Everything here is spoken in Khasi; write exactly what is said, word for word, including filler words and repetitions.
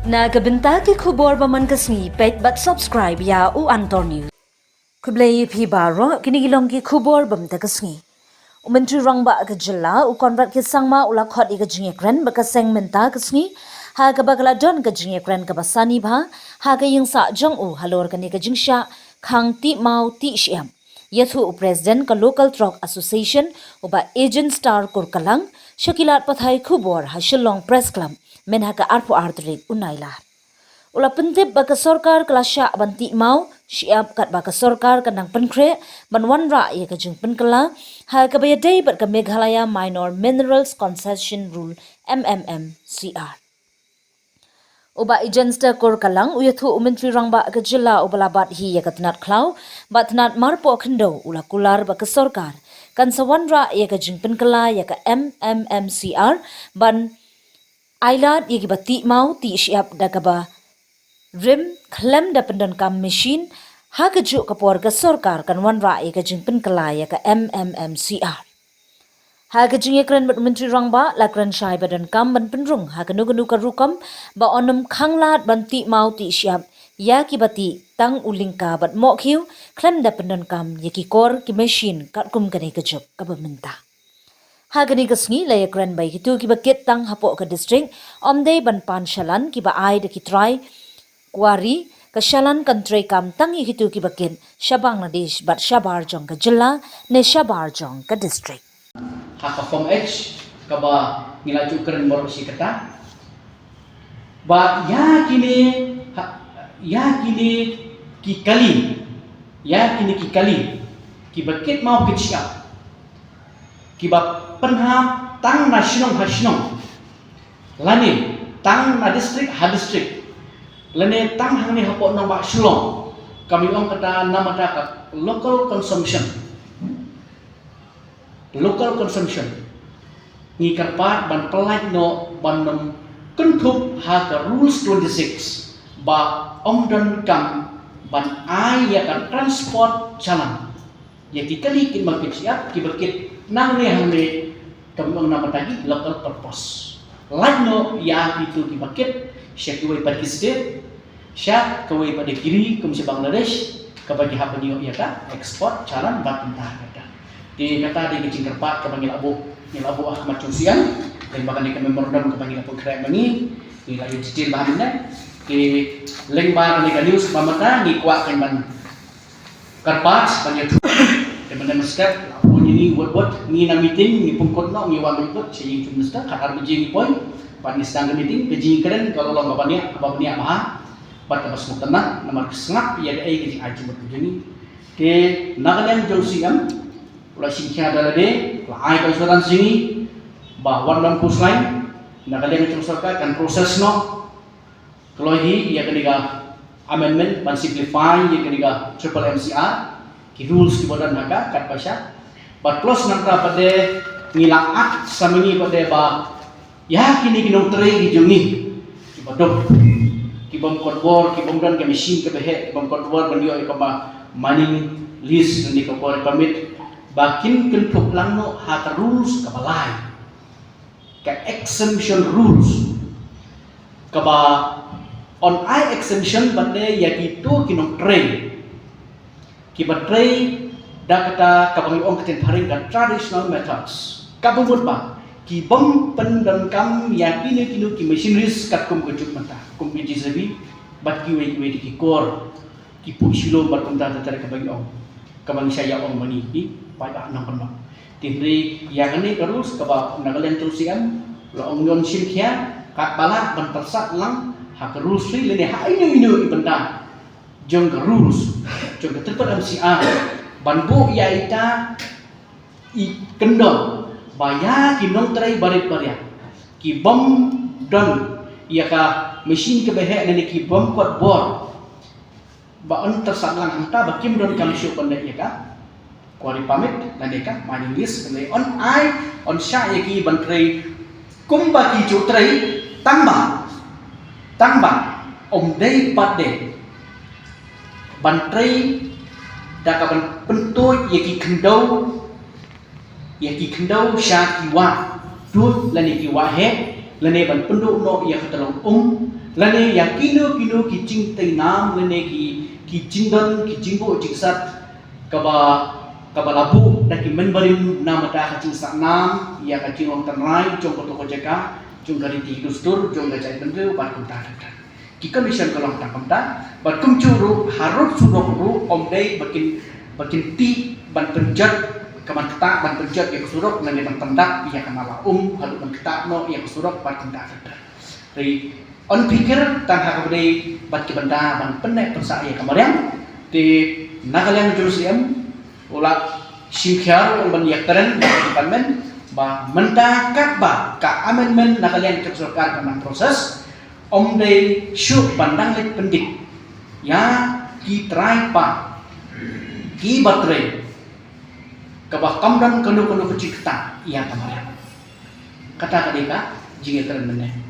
Na ka bynta ki khubor ba man ka sngi, peit bad subscribe ïa u Antor News. Khublei ïa phi baroh, kine ki long ki khubor ba mynta ka sngi. U Myntri Rangbah ka jylla, u Conrad K Sangma, u la khot ïa ka jingïakren bad ka seng mynta ka sngi, ha kaba ka la don ka jingïakren kaba sani bha ha ka ïing sah jong u halor kane ka jingshah khang tih maw tih shyiap. Ïathuh u President ka Local Truck Association, u Bah Agent Star Kurkalang, sha ki lad pathai khubor ha Shillong Press Club mynha ka arphew ar tarik u Nailar. U la pyntip ba ka sorkar ka la shah ban tih maw shyiap, katba ka sorkar ka nang pynkhreh ban wanrah ïa ka jingpynkylla ha kaba ïadei bad ka Meghalaya Minor Minerals Concession Rule, M M M C R. U Bah Agent Star Kurkalang u ïathuh u Myntri Rangbah ka jylla uba la bat hi ïa ka tnat khlaw bad tnat marpoh khyndew, u la kular ba ka sorkar kan sa wanrah ïa ka jingpynkylla ïa ka M M M C R ban ailad ïa kiba tih maw tih shyiap da kaba rim khlem da pyndonkam machine. Ha kajuh ka por ka sorkar kan wanrah ïa ka jingpynkylla ïa ka M M M C R. Ha ka jingïakren bad u Myntri Rangbah, la kren shai ba donkam ban pynrung ha kano kano ka rukom ba yn ym khang lad ban tih maw tih shyiap ïa kiba tih tang u lyngka bad mohkhiew khlem da pyndonkam ïa ki kor ki machine katkum kane ka juk kaba mynta. Ha kane ka sngi la ïakren ba ïa kito kiba kit tang hapoh ka district, ym dei ban pan shalan kiba ai da ki trai quarry, ka shalan kan treikam tang ïa kito kiba kit sha Bangladesh bad shabar jong ka jylla ne shabar jong ka district. Ha ka Form H kaba ngi la ju kren baroh shi katta, ba ïa kine, ha, ïa kine ki kali, ïa kine ki kali kiba kit maw kit shyiap, kiba pynhap tang na shnong ha shnong, lane tang na district ha district, lane tang hangne hapoh nongbah Shillong, kam ïoh ong kata namar ka local consumption. Local consumption, ngi kyrpad ban pyllait noh ban ym kynthup ha ka Rules twenty-six ba ym donkam ban ai ïa ka transport challan ïa ki kali kit maw kit shyiap kiba kit nangne hangne, kam ong namar ki local purpose. Lait noh ïa kito kiba kit sha kiwei pat ki state, sha kawei pat de ki ri kum sha Bangladesh, kaba ki hap ban ïoh ïa ka export challan bad kumta kata. Te kata dei ka jingkyrpad kaba ngi la buh, ngi la buh ha khmat jong u Syiem. Te ba kane ka memorandum kaba ngi la pynkhreh ma ngi, ngi la ïoh detail bha mynne. Te lyngba kane ka news ba mynta ngi kwah kan ban kyrpad ban ïathuh. Te mynne mynstep la poi ngi wut wut, ngi na meeting, ngi pynkut noh, ngi wan wut wut sha ïing u Chief Minister, khatar baje ngi poi. Bad ngi sdang ka meeting, ka jingkren ka la long kaba bniah, kaba bniah bha bad kaba sngewtynnat, namar ka sngap ïa kaei ka jingai jingmut ka jong ngi. Te na ka liang jong u Syiem, u la shim khia da lade, u la ai ka assurance jong ngi ba One Lump Coastline na ka liang jong sorkar kan process noh kloi hi ïa kane ka amendment ban simplify ïa kane ka triple M C R, ki rules kiba don ha ka katba shah. Bad plus nangta pat de ngi la act sa ma ngi pat de ba ïa kine ki nongtrei ki jong ngi kiba duk, ki bym kot bor, ki bym don ka machine kaba heh, ki bym kot bor ban ïoh ïa ka mining lease lane ka quarry permit, ba kin kynthup lang noh ha ka rules kaba lai, ka exemption rules, kaba yn ai exemption pat de ïa kito ki nongtrei kiba trei da kata kaba ngi ong ka ktien phareng ka traditional methods, kaba mut ba ki bym pyndonkam ïa kino kino ki machineries katkum ka juk mynta, kum ki J C B bad kiwei kiwei de ki kor, ki puh shilum bad kumta ter ter kaba ngi ong, kaba ngi shah ïa ong ma ngi ki paidbah nongkyndong. Te hynrei ïa kane ka rules kaba na ka liang jong u Syiem la ong, ngi shim khia katba lah ban pyrsad lang ha ka rules three lane ha ino ino i bynta jong ka rules jong ka triple M C R, ban buh ïa ita i kyndon ba ïa ki nongtrei barit baria ki bym don ïa ka machine kaba heh lane ki bym kot bor, ba yn pyrsad lang hangta ba kim donkam shuh ban leh ïa ka quarry permit lane ka mining lease, lane yn ai, yn shah ïa ki ban trei kumba ki ju trei, tang ba, tang ba ym dei pat de ban trei da kaban pyntuid ïa ki khyndew, ïa ki khyndew sha ki wah dud lane ki wah heh, lane ban pynduh noh ïa ka tyllong um, lane ïa kino kino ki jingtei nam lane ki ki jingdon ki jingbuh jingsat kaba kaba la buh da ki mynbarim namar ka jingsah nam ïa ka jinglong tynrai jong kato ka jaka, jong ka riti dustur jong ka jaitbynriew bad kumta kumta. Ki condition ka long tang kumta, bad kumjuh ruh harud surok ruh ym dei ba kin ba kin tih ban pynjot, ka ban ktah ban pynjot ïa ka surok lane ban pyndap ïa ka nala um haduh ban ktah noh ïa ka surok bad kumta kumta. Te yn pyrkhat tang ha kaba dei bad ki bynta ban pynneh pynsah ïa ka mariang. Te na ka liang jong u C M u la shim khia ruh ban ïakren bad ka department ba mynta katba ka amendment na ka liang jong ka sorkar ka nang process, ym dei shuh ban nang leit pyndik ïa ki trai pa, ki ba trei, kaba kam don kano kano ka jingktah ïa ka mariang. Kata ka dei ka jingïakren mynne.